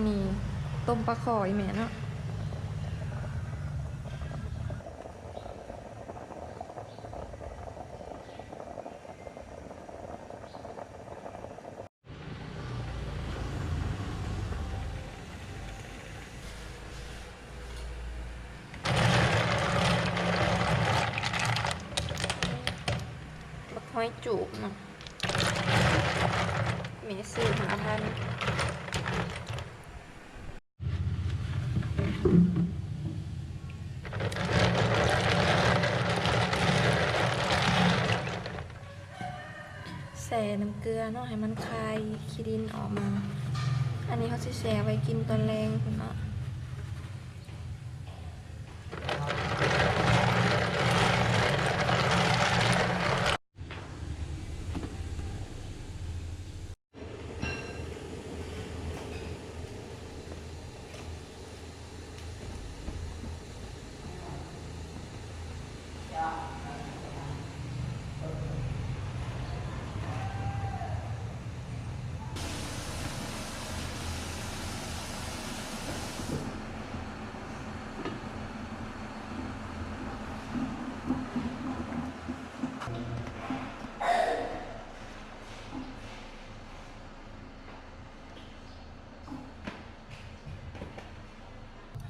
ນີ້ຕົ້ມປາຄໍອີ່ແມ່ເນາະ. ບັກຫອຍຈູບເນາະ ແມ່ຊື້ຫ້າພັນ. ແຊ່ນ້ຳເກືອເນາະ ໃຫ້ມັນຄາຍຂີ້ດິນອອກມາ. ອັນນີ້ເຮົາຊິແຊ່ໄວ້ກິນຕອນແລງພຸ້ນເນາະ.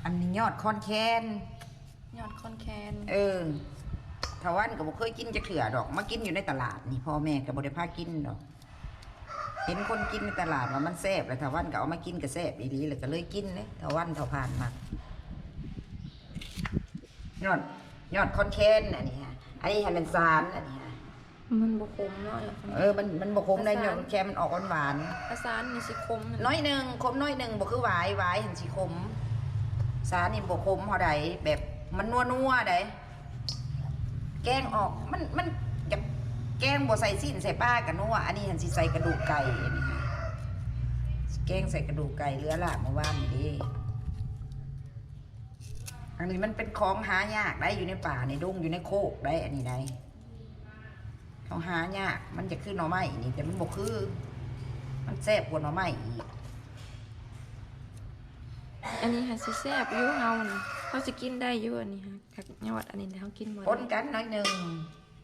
ອັນນີ້ຍອດຄອນແຄນ. ຍອດຄອນແຄນ. ເອີ ທ້າວວັນກໍບໍ່ເຄີຍກິນຈັກເທື່ອດອກ ມາກິນຢູ່ໃນຕະຫຼາດນີ້ ພໍ່ແມ່ກໍບໍ່ໄດ້ພາກິນດອກ. ເຫັນຄົນກິນໃນຕະຫຼາດວ່າມັນແຊບ ແລ້ວທ້າວວັນກໍເອົາມາກິນກໍແຊບອີ່ຫຼີ ແລ້ວກໍເລີຍກິນເດ້. ທ້າວວັນ ທ້າວພານມັກ. ຍອດ ຍອດຄອນແຄນ ອັນນີ້ ອັນນີ້ຫັ້ນແມ່ນສານ ອັນນີ້. ມັນບໍ່ຂົມເນາະ. ເອີ ມັນ ມັນບໍ່ຂົມໄດ໋ ແຕ່ສານ ຍອດແຄນມັນອອກຫວານໆ. ແຕ່ສານນີ້ຊິຂົມໜ້ອຍໜຶ່ງ ຂົມໜ້ອຍໜຶ່ງ ບໍ່ຄືຫວາຍ ຫວາຍຫັ້ນຊິຂົມ. ສານນີ້ບໍ່ຂົມເທົ່າໃດ ແບບມັນນົວໆໃດ໋. ແກງອອກ ມັນ ມັນຢາກແກງບໍ່ໃສ່ຊີ້ນໃສ່ປາກໍນົວ. ອັນນີ້ຫັ້ນຊິໃສ່ກະດູກໄກ່ ອັນນີ້ ແກງໃສ່ກະດູກໄກ່ ເຫຼືອລາບມື້ວານນີ້ເດ້. ອັນນີ້ມັນເປັນຂອງຫາຍາກໄດ໋ ຢູ່ໃນປ່າໃນດົງ ຢູ່ໃນໂຄກໄດ໋ ອັນນີ້ໄດ໋. ເຮົາຫາຍາກ ມັນຈະຄືໜໍ່ໄມ້ນີ້ ແຕ່ມັນບໍ່ຄື ມັນແຊບກວ່າໜໍ່ໄມ້ອີກ. ອັນນີ້ຫາຊິແຊບຢູ່ ເຮົານະ ເຮົາຊິກິນໄດ້ຢູ່. ອັນນີ້ຫາ ຜັກຍອດ ອັນນີ້ເຮົາກິນບໍ່ໄດ້. ປົນກັນໜ້ອຍໜຶ່ງ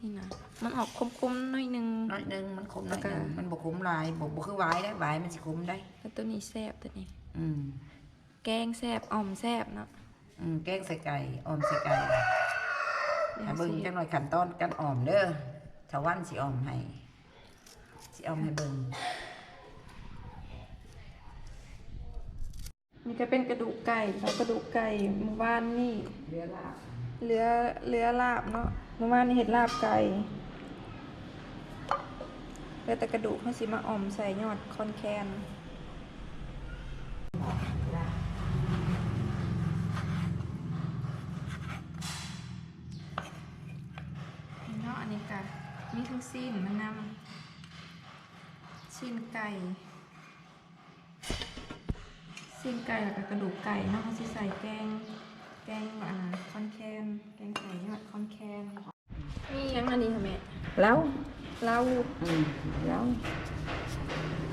ນີ້ນະ ມັນອອກຂົມໆໜ້ອຍໜຶ່ງ ໜ້ອຍໜຶ່ງ ມັນຂົມໜ້ອຍໜຶ່ງ ແລ້ວກໍ ມັນບໍ່ຂົມຫຼາຍ ບໍ່ ບໍ່ຄືຫວາຍໄດ໋ ຫວາຍມັນຊິຂົມໄດ໋. ແລ້ວໂຕນີ້ແຊບ ໂຕນີ້ ອືມ ແກງແຊບ ອ່ອມແຊບເນາະ. ອືມ ແກງໃສ່ໄກ່ ອ່ອມໃສ່ໄກ່. ໃຫ້ເບິ່ງຈັກໜ້ອຍຂັ້ນຕອນການອ່ອມເດີ ທ້າວວັນຊິອ່ອມໃຫ້ ຊິອ່ອມໃຫ້ເບິ່ງ. ນີ້ກໍເປັນກະດູກໄກ່ເນາະ ກະດູກໄກ່ມື້ວານນີ້ ເຫຼືອລາບ ເຫຼືອ ເຫຼືອລາບເນາະ. ມື້ວານນີ້ເຮັດລາບໄກ່ ເຫຼືອແຕ່ກະດູກ ເຮົາຊິມາອ່ອມໃສ່ຍອດຄອນແຄນ. ນີ້ເນາະ ອັນນີ້ກະມີທັງຊີ້ນມັນນຳ ຊີ້ນໄກ່ ຊີ້ນໄກ່ ແລ້ວກໍກະດູກໄກ່ເນາະ ເຮົາຊິໃສ່ແກງ ແກງ ອ່າ ຄອນແຄນ ແກງໃສ່ຍອດຄອນແຄນ. ມີຫຍັງອັນນີ້ຫະແມ່? ເຫຼົ້າ ເຫຼົ້າ ອືມ ເຫຼົ້າ.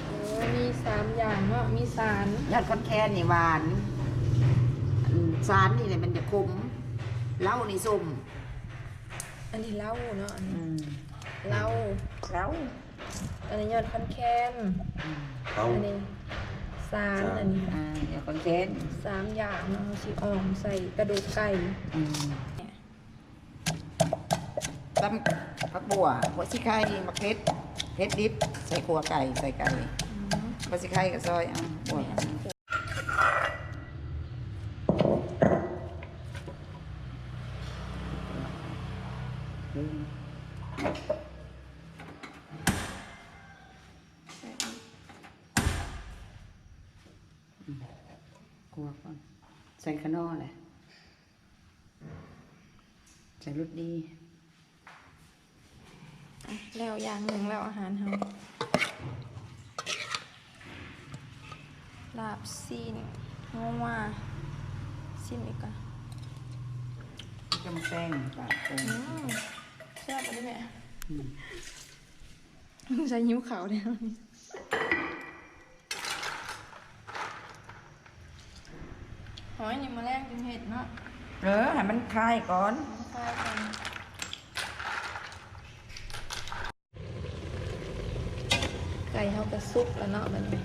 ເອີ ມີສາມຢ່າງເນາະ ມີສານ ຍອດຄອນແຄນນີ້ຫວານ ອັນສານນີ້ແຫຼະມັນຈະຂົມ ເຫຼົ້ານີ້ສົ້ມ. ອັນນີ້ເຫຼົ້າເນາະ ອັນນີ້ ອືມ ເຫຼົ້າ ເຫຼົ້າ. ອັນນີ້ຍອດຄອນແຄນ ອືມ ເອົາ ອັນນີ້ສານ ສານ ອັນນີ້ ອ່າ ຍອດຄອນແຄນ ສາມຢ່າງເນາະ ເຮົາຊິອ່ອມໃສ່ກະດູກໄກ່ ອືມ ຕຳຜັກບົ່ວ ຫົວສີໄຄ ໝາກເຜັດ ເຜັດດິບ ໃສ່ຂົ້ວໄກ່ ໃສ່ໄກ່ ອືມ ຫົວສີໄຄກໍຊອຍເອົາ ຂົ້ວ ແມ່ນ ອືມ ອືມ ຂົ້ວກ່ອນ ໃສ່ຂະໜໍ່ແຫຼະ ໃສ່ລົດດີ. ອ່ະ ແລ້ວຢ່າງໜຶ່ງແລ້ວອາຫານເຮົາ ລາບຊີ້ນງົວ ຊີມອີກກ່ອນ ຈະມາແຊງ ອືມ ແຊບອີ່ຫຼີແມ່ ອືມ ໃສ່ຫິ້ວເຂົ້າແລ້ວນີ້. ຫອຍນີ້ມື້ແລງຈຶ່ງເຮັດເນາະ. ເອີ ໃຫ້ມັນຄາຍກ່ອນ ໃຫ້ມັນຄາຍກ່ອນ. ໄກ່ເຮົາກະສຸກແລ້ວເນາະ ບາດນີ້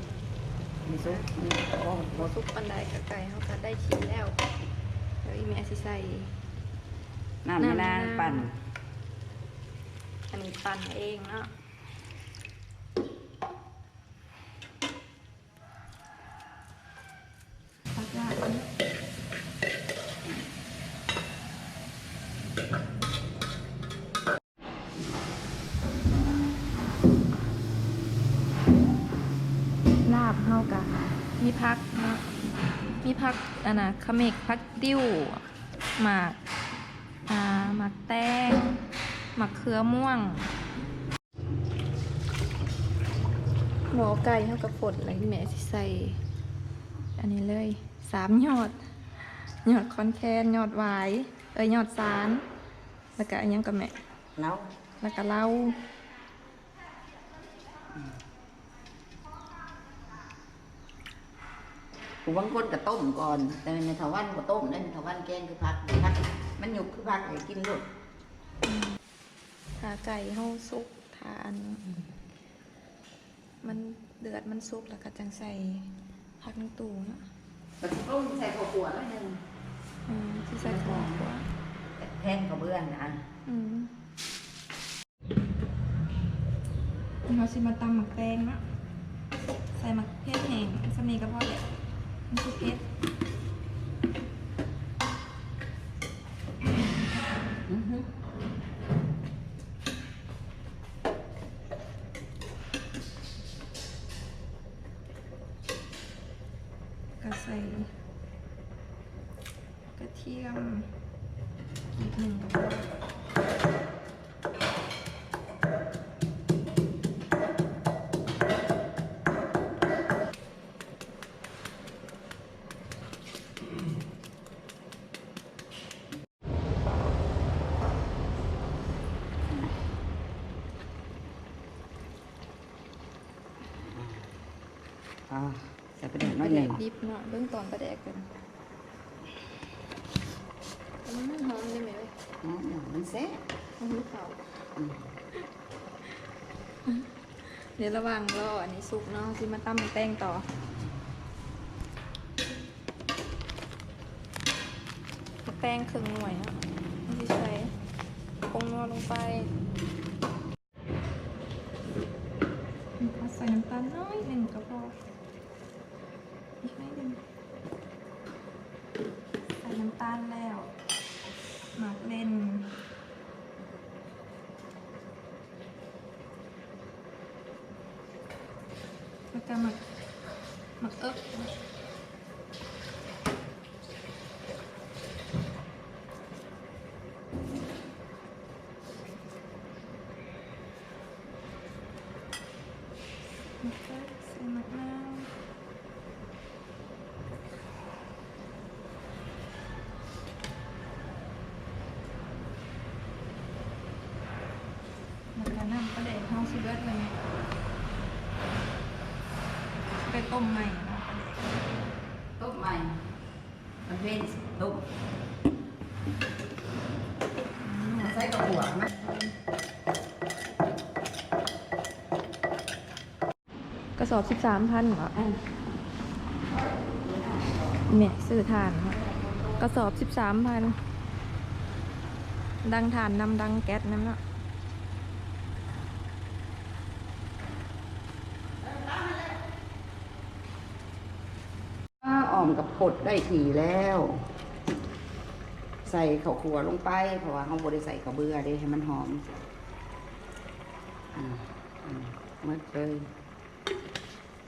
ມີສຸກ ມີ ບໍ່ ບໍ່ສຸກປານໃດ ກະໄກ່ເຮົາກະໄດ້ທີ່ແລ້ວ. ແລ້ວອີ່ແມ່ຊິໃສ່ນ້ຳໃຫ້ນາງ ນ້ຳໃຫ້ນາງປັ່ນ. ອັນນີ້ປັ່ນເອງເນາະ. ລາບເຮົາກະມີຜັກເນາະ ມີຜັກ ອັນນ່າ ຂະເໝກ ຜັກຕິ້ວ ໝາກ ອ່າ ໝາກແຕງ ໝາກເຂືອມ່ວງ. ໝໍໄກ່ເຮົາກະຟົດແລ້ວ ແມ່ຊິໃສ່ອັນນີ້ເລີຍ ສາມຍອດ ຍອດຂອນແຄນ ຍອດຫວາຍ ເອີຍ ຍອດຊານ ແລ້ວກະອີ່ຫຍັງກະແມ່ ເຫຼົ້າ ແລ້ວກະເຫຼົ້າ. ຜູ້ບາງຄົນກະຕົ້ມກ່ອນ ແຕ່ແມ່ເຖົ້າວັນບໍ່ຕົ້ມເດ້ ແມ່ເຖົ້າວັນແກງຄືຜັກ ຜັກມັນຫຍຸບຄືຜັກ ໃຫ້ກິນໂລດ. ຖ້າໄກ່ເຮົາສຸກ ຖ້າອັນ ມັນ ເລືອດມັນສຸກແລ້ວກະຈັ່ງໃສ່ຜັກລົງຕູ້ເນາະ. ກະຊິປຸງໃສ່ເຂົ້າຂົ້ວໜ້ອຍໜຶ່ງ. ອືມ ຊິໃສ່ເຂົ້າຂົ້ວ ແທນເຂົ້າເບືອນນະ. ອືມ ເຮົາຊິມາຕຳໝາກແຕງເນາະ ໃສ່ໝາກເຜັດແຫ້ງ ສ່ຳນີ້ກະພໍແລ້ວ ມັນຊິເຜັດ. ອືຮຶ ກະໃສ່ກະທຽມ ກີບໜຶ່ງກະພໍ. ອ່າ ໃສ່ປາແດກໜ້ອຍໜຶ່ງ ປາແດກດິບເນາະ ເບິ່ງຕອນປາແດກເພິ່ນ ອືມ ຫອມເດ້ແມ່ເອີຍ ຫອມ ມັນແຊບ ມັນມີເຂົ້າ. ອືມ ດຽວລະຫວ່າງລໍອັນນີ້ສຸກເນາະ ຊິມາຕຳໝາກແຕງຕໍ່ ໝາກແຕງເຄິ່ງໜ່ວຍເນາະ ຊິໃສ່ຜົງນົວລົງໄປ. ໃສ່ນ້ຳຕານໜ້ອຍໜຶ່ງກະພໍ ອີກໜ້ອຍໜຶ່ງ ໃສ່ນ້ຳຕານແລ້ວ ໝາກເລັ່ນ ແລ້ວກະໝາກ ໝາກເອິກ. ໝາກເອີກ ໃສ່ໝາກນາວ ແລ້ວກະນ້ຳປາແດກເຮົາຊິເບິດແລ້ວ ໄປຕົ້ມໃໝ່ເນາະ ປາແດກ ຕົ້ມໃໝ່. ມັນເປັນຕົ້ມ ອືມ ໃສ່ກະບວກມາ ກະສອບສິບສາມພັນເບາະ ແມ່ຊື້ຖ່ານເນາະ ກະສອບສິບສາມພັນ ດັງຖ່ານນຳ ດັງແກັສນຳເນາະ. ອ່າ ອ້ອມກະຟົດໄດ້ທີ່ແລ້ວ ໃສ່ເຂົ້າຂົ້ວລົງໄປ ເພາະວ່າເຮົາບໍ່ໄດ້ໃສ່ເຂົ້າເບືອເດ້ ໃຫ້ມັນຫອມ ອືມ ໝົດເລີຍ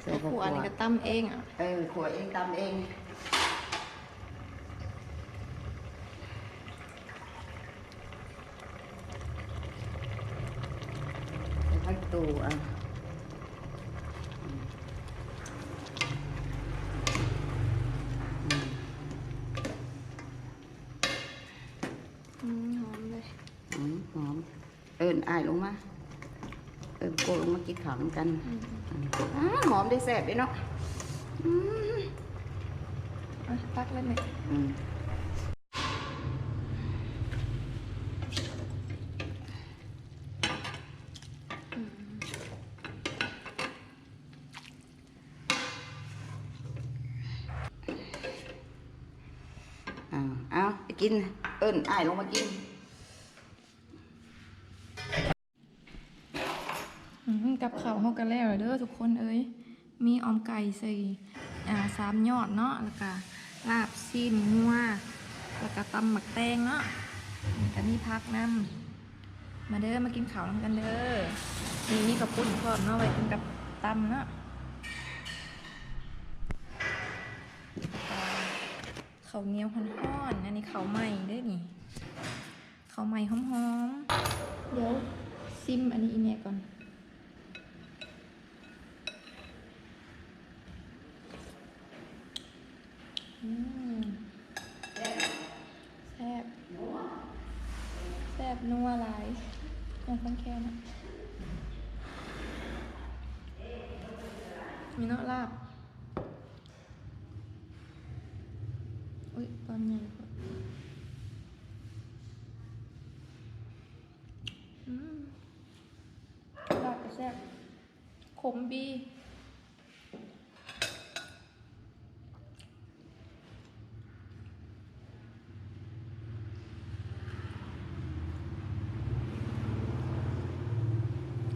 ໃສ່ເຂົ້າຂົ້ວ ຂົ້ວນີ້ກະຕຳເອງ ເອີ ຂົ້ວເອງ ຕຳເອງ. ໃສ່ຜັກຕູ່ ອະ ອືມ ຫອມເລີຍ ອືມ ຫອມ. ເອີ້ນອ້າຍລົງມາ ເອີ້ນໂກ້ລົງມາກິນເຂົ້ານຳກັນ. ອືມ ອືມ ອາ ຫອມເດ້ ແຊບເດ້ເນາະ. ອືມ ອ ຕັກເລີຍແມ່. ອືມ ເອົາ ເອົາ ໄປກິນ ເອີ້ນອ້າຍລົງມາກິນ. ອືມ ກັບເຂົ້າເຮົາກໍແລ້ວແລ້ວເດີທຸກຄົນເອີຍ. ມີອ່ອມໄກ່ໃສ່ ອ່າ ສາມຍອດເນາະ ແລ້ວກະລາບຊີ້ນງົວ ແລ້ວກະຕຳໝາກແຕງເນາະ ແລ້ວກະມີຜັກນຳ. ມາເດີ ມາກິນເຂົ້ານຳກັນເດີ. ນີ້ມີເຂົ້າປຸ້ນພ້ອມເນາະ ໄວ້ກິນກັບຕຳເນາະ. ເຂົ້າໜຽວຮ້ອນໆ ອັນນີ້ເຂົ້າໃໝ່ເດ້ນີ້ ເຂົ້າໃໝ່ຫອມໆ. ດຽວຊິມອັນນີ້ອີ່ແມ່ກ່ອນ. ອືມ ແຊບ ແຊບ ນົວຫຼາຍ ຂອງຄົນແຄນ. ນີ້ເນາະ ລາບ ອຸ້ຍ ຕອນໃຫຍ່ໂພດ. ອືມ ລາບກໍແຊບ ຂົມບີ.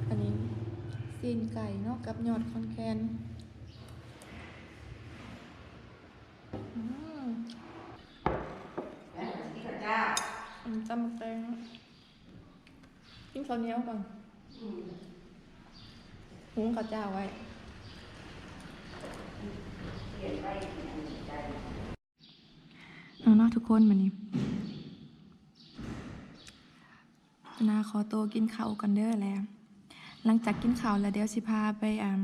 ອັນນີ້ຊີ້ນໄກ່ເນາະ ກັບຍອດຂອນແຄນ. ອືມ ອັນນີ້ຕຳໝາກແຕງເນາະ. ກິນເຂົ້າໜຽວກ່ອນ ອືມ ຫຸງເຂົ້າຈ້າວໄວ້. ເອົາເນາະທຸກຄົນ ບາດນີ້ ນາຂໍໂຕກິນເຂົ້າກ່ອນເດີ ແລ້ວຫຼັງຈາກກິນເຂົ້າແລ້ວ ດຽວຊິພາໄປ ອັ່ນ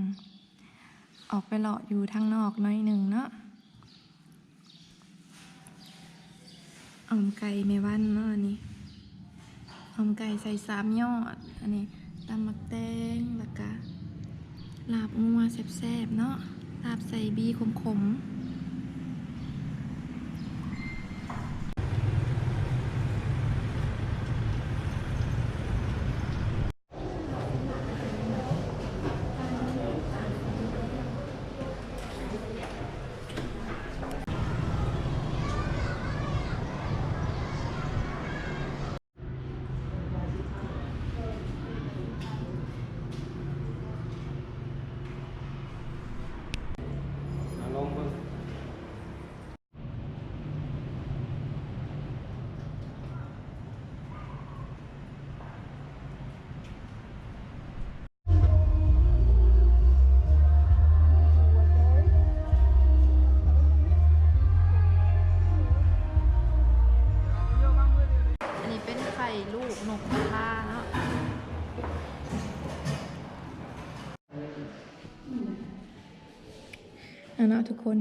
ອອກໄປເລາະຢູ່ທາງນອກໜ້ອຍໜຶ່ງເນາະ. ອ່ອມໄກ່ແມ່ວັນເນາະ ອັນນີ້ອ່ອມໄກ່ໃສ່ສາມຍອດ ອັນນີ້ຕຳໝາກແຕງ ແລ້ວກະລາບງົວແຊບໆເນາະ ລາບໃສ່ບີຂົມໆ. ອັນນີ້ເປັນໄຂ່ລູກນົກກະທາເນາະ. ເອົາເນາະທຸກຄົນ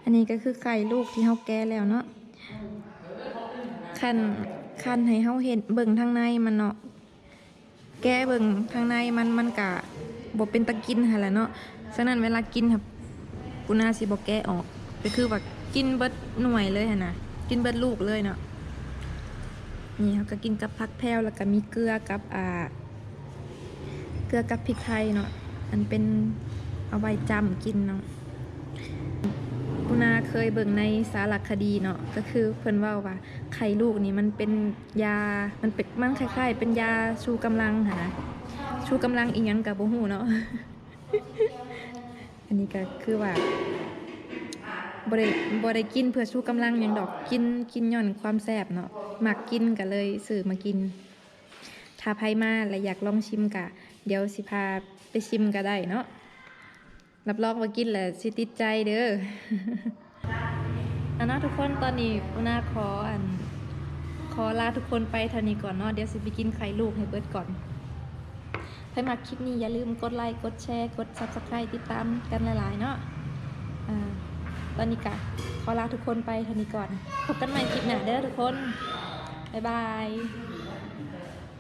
ອັນນີ້ກໍຄືໄຂ່ລູກທີ່ເຮົາແກະແລ້ວເນາະ. ຄັນ ຄັນໃຫ້ເຮົາເຫັນເບິ່ງທາງໃນມັນເນາະ ແກະເບິ່ງທາງໃນມັນ ມັນກະບໍ່ເປັນຕາກິນຫັ້ນແຫຼະເນາະ. ສະນັ້ນເວລາກິນຫັ້ນ ປູນາຊິບໍ່ແກະອອກ ກໍຄືວ່າກິນເບິດໜ່ວຍເລີຍຫັ້ນນະ ກິນເບິດລູກເລີຍເນາະ. ນີ້ເຮົາກໍກິນກັບຜັກແພ້ວ ແລ້ວກໍມີເກືອກັບ ອ່າ ເກືອກັບພິກໄທເນາະ ອັນເປັນເອົາໄວ້ຈ້ຳກິນເນາະ. ປູນາເຄີຍເບິ່ງໃນສາລະຄະດີເນາະ ກໍຄືເພິ່ນເວົ້າວ່າໄຂ່ລູກນີ້ມັນເປັນຢາ ມັນເປັນ ມັນຄ້າຍໆເປັນຢາຊູກຳລັງຫັ້ນນະ ຊູກຳລັງອີ່ຫຍັງກໍບໍ່ຮູ້ເນາະ. ອັນນີ້ກໍຄືວ່າບໍ່ໄດ້ ບໍ່ໄດ້ກິນເພື່ອຊູກຳລັງຫຍັງດອກ ກິນ ກິນຍ້ອນຄວາມແຊບເນາະ ມັກກິນກໍເລີຍຊື້ມາກິນ. ຖ້າໃຜມາແລ້ວຢາກລອງຊິມກະ ດຽວຊິພາໄປຊິມກະໄດ້ເນາະ ຮັບຮອງວ່າກິນແລ້ວຊິຕິດໃຈເດີ. ເອົາເນາະທຸກຄົນ ຕອນນີ້ປູນາຂໍ ອັ່ນ ຂໍລາທຸກຄົນໄປເທົ່ານີ້ກ່ອນເນາະ ດຽວຊິໄປກິນໄຂ່ລູກໃຫ້ເບິດກ່ອນ. ໃຜມັກຄລິບນີ້ຢ່າລືມກົດໄລ ກົດແຊ ກົດ Subscribe ຕິດຕາມກັນຫຼາຍໆເນາະ. ອາ ຕອນນີ້ກະຂໍລາທຸກຄົນໄປເທົ່ານີ້ກ່ອນ ພົບກັນໃໝ່ຄລິບໜ້າເດີທຸກຄົນ ບາຍບາຍ.